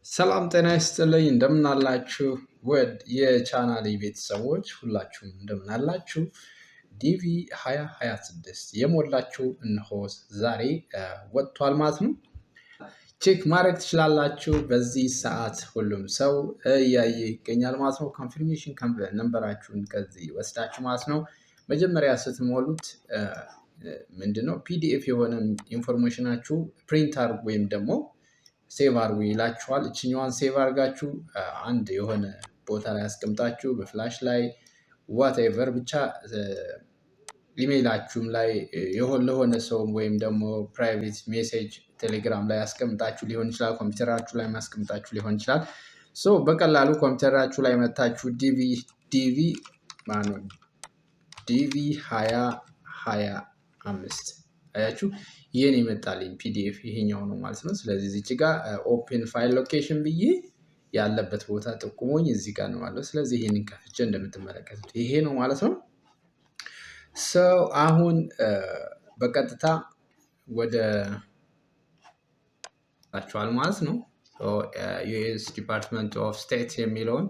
ሰላም ጤና ይስጥልኝ፣ እንደምናላችሁ ውድ የቻናሌ ቤተሰቦች ሁላችሁም እንደምናላችሁ። ዲቪ 2026 የሞላችሁ እነሆ ዛሬ ወጥቷል ማለት ነው። Check ማድረግ ትችላላችሁ። በዚህ ሰዓት ሁሉም ሰው እያየ ይገኛል ማለት ነው። Confirmation number ኣችሁን ከዚህ ወስዳችሁ ማለት ነው። መጀመሪያ ስትሞሉት ምንድነው PDF የሆነ information ኣችሁ print አድርጉ ወይም ደግሞ save አድርጉ ይላችኋል። እችኛዋን save አድርጋችሁ አንድ የሆነ ቦታ ላይ አስቀምጣችሁ በ flash ላይ whatever ብቻ ኢሜይላችሁም ላይ ለሆነ ሰው ወይም ደግሞ private message ቴሌግራም ላይ አስቀምጣችሁ ሊሆን ይችላል። ኮምፒውተራችሁ ላይ ማስቀምጣችሁ ሊሆን ይችላል። So በቀላሉ ኮምፒውተራችሁ ላይ መታችሁ ዲቪ ማነው ዲቪ 2025 አያችሁ፣ ይህን የመጣልኝ PDF ይሄኛው ነው ማለት ነው። ስለዚህ እዚች ጋር open file location ብዬ ያለበት ቦታ ጥቁሞኝ እዚህ ጋር ነው ማለት። ስለዚህ ይሄንን ከፍቼ እንደምትመለከቱት ይሄ ነው ማለት ነው። So አሁን በቀጥታ ወደ ላችኋል ማለት ነው። US Department of State የሚለውን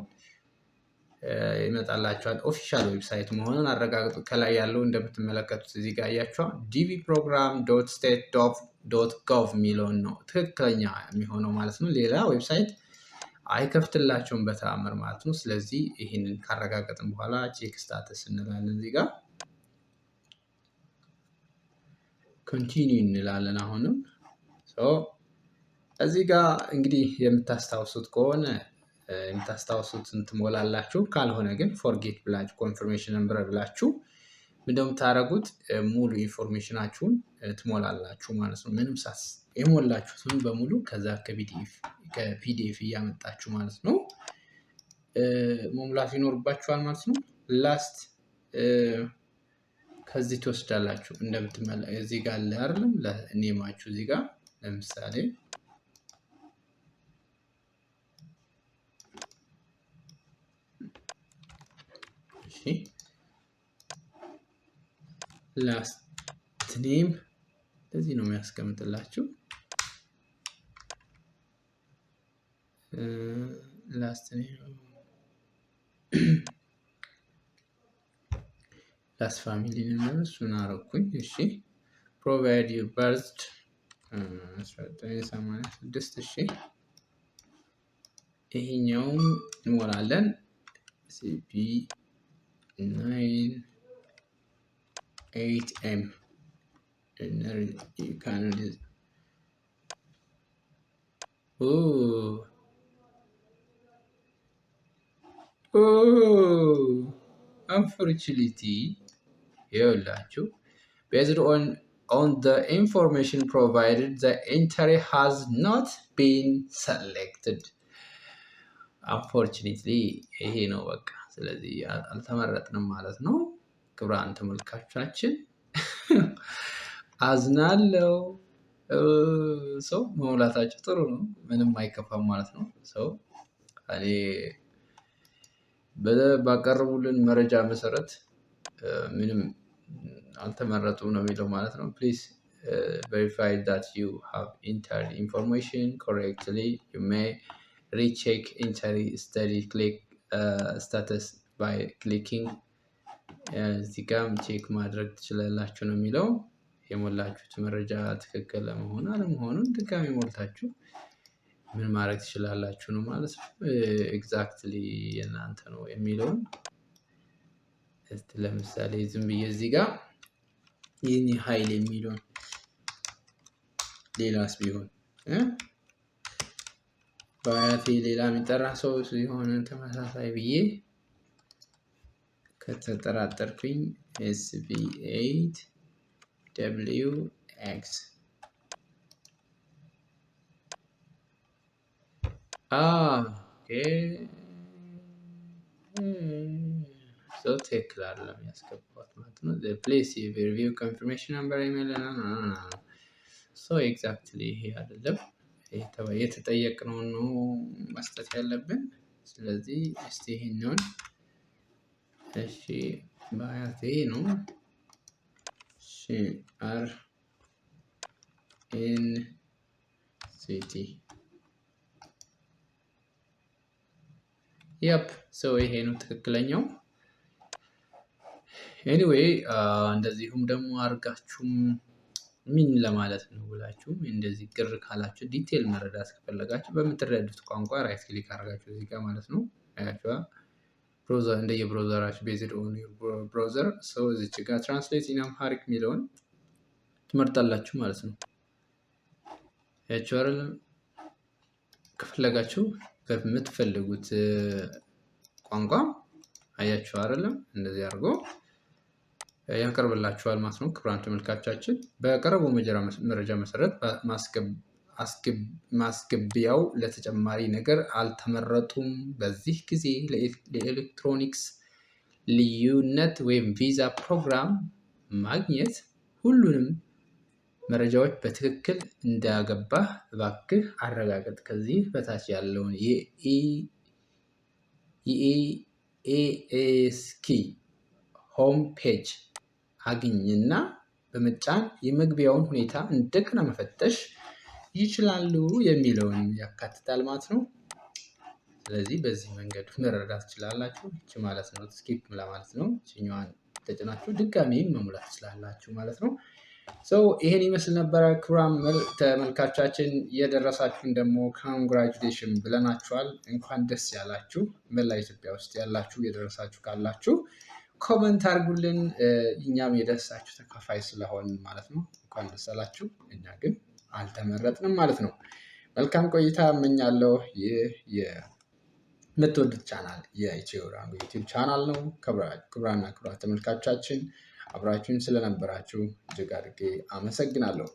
ይመጣላችኋል። Official website መሆኑን አረጋግጡ። ከላይ ያለው እንደምትመለከቱት እዚህ ጋር እያችኋል dvprogram.state.gov የሚለውን ነው ትክክለኛ የሚሆነው ማለት ነው። ሌላ website አይከፍትላቸውም በተአምር ማለት ነው። ስለዚህ ይህንን ካረጋገጥን በኋላ check status እንላለን። እዚህ ጋር continue እንላለን። አሁንም እዚህ ጋር እንግዲህ የምታስታውሱት ከሆነ የምታስታውሱትን ትሞላላችሁ። ካልሆነ ግን forget ብላችሁ confirmation number ብላችሁ ምንድነው የምታደርጉት? ሙሉ information ኣችሁን ትሞላላችሁ ማለት ነው። ምንም ሳስ የሞላችሁትን በሙሉ ከዛ ከ PDF እያመጣችሁ ማለት ነው መሙላት ይኖርባችኋል ማለት ነው። Last ከዚህ ትወስዳላችሁ። እንደምትመለ እዚህ ጋር አለ አይደለም name ኣችሁ እዚህ ጋር ለምሳሌ Last name ለዚህ ነው የሚያስቀምጥላችሁ። Last name፣ last family ነው፣ እሱን አረኩኝ። እሺ፣ provide your birth 1986። እሺ፣ ይሄኛውም እንሞላለን። CP 9 8 M you can oh oh unfortunately ይኸውላችሁ based on the information provided, the entry has not been selected. Unfortunately ይሄ ነው በቃ። ስለዚህ አልተመረጥንም ማለት ነው። ክቡራን ተመልካቾቻችን አዝናለው። So መሙላታቸው ጥሩ ነው፣ ምንም አይከፋም ማለት ነው። So እኔ ባቀረቡልን መረጃ መሰረት ምንም አልተመረጡም ነው የሚለው ማለት ነው። Please verify that you have entered information correctly. You may recheck entry study click status by clicking እዚህ ጋም check ማድረግ ትችላላችሁ ነው የሚለው። የሞላችሁት መረጃ ትክክል ለመሆኑ አለመሆኑን ድጋሚ ሞልታችሁ ምን ማድረግ ትችላላችሁ ነው ማለት ነው። Exactly የእናንተ ነው የሚለውን እስቲ ለምሳሌ ዝም ብዬ እዚህ ጋር ይህን ሀይል የሚለውን ሌላስ ቢሆን በአያቴ ሌላ የሚጠራ ሰው የሆነ ተመሳሳይ ብዬ ከተጠራጠርኩኝ SB 8 W X okay so ትክክል አይደለም ያስገባት ማለት ነው። Please review confirmation number email so exactly ይሄ አይደለም፣ የተጠየቅነውን ነው መስጠት ያለብን። ስለዚህ እስቲ ይሄኛውን እሺ በአያቴ ነው። እሺ R N C T Yep, so ይሄ ነው ትክክለኛው። Anyway, እንደዚሁም ደግሞ አድርጋችሁም ምን ለማለት ነው ብላችሁም እንደዚህ ግር ካላችሁ፣ detail መረዳት ከፈለጋችሁ በምትረዱት ቋንቋ right click አድርጋችሁ እዚህ ጋር ማለት ነው፣ አያችኋ፣ browser እንደየ browser ኣችሁ፣ based on your browser፣ so እዚች ጋር translate in Amharic የሚለውን ትመርጣላችሁ ማለት ነው። ያችሁ አይደለም? ከፈለጋችሁ በምትፈልጉት ቋንቋ፣ አያችሁ አይደለም? እንደዚህ አድርጎ ያቀርብላችኋል ማለት ነው። ክቡራን ተመልካቾቻችን፣ በቀረበው መረጃ መሰረት ማስገቢያው ለተጨማሪ ነገር አልተመረጡም። በዚህ ጊዜ ለኤሌክትሮኒክስ ልዩነት ወይም ቪዛ ፕሮግራም ማግኘት ሁሉንም መረጃዎች በትክክል እንዳገባህ እባክህ አረጋግጥ። ከዚህ በታች ያለውን የኤኤስኪ home page አግኝና በመጫን የመግቢያውን ሁኔታ እንደገና መፈተሽ ይችላሉ የሚለውን ያካትታል ማለት ነው። ስለዚህ በዚህ መንገድ መረዳት ትችላላችሁ። ይቺ ማለት ነው skip ለማለት ነው። ይችኛዋን ተጭናችሁ ድጋሚ መሙላት ትችላላችሁ ማለት ነው። So ይሄን ይመስል ነበረ። ክቡራን ተመልካቻችን፣ የደረሳችሁን ደግሞ congratulation ብለናችኋል። እንኳን ደስ ያላችሁ። መላ ኢትዮጵያ ውስጥ ያላችሁ የደረሳችሁ ካላችሁ comment አድርጉልን። እኛም የደስታችሁ ተካፋይ ስለሆን ማለት ነው። እንኳን ደስ አላችሁ። እኛ ግን አልተመረጥንም ማለት ነው። መልካም ቆይታ እመኛለሁ። ይህ የምትወዱት ቻናል የኢትዮ ራንጎ YouTube channel ነው። ክቡራንና ክቡራት ተመልካቾቻችን፣ አብራችሁን ስለነበራችሁ እጅግ አድርጌ አመሰግናለሁ።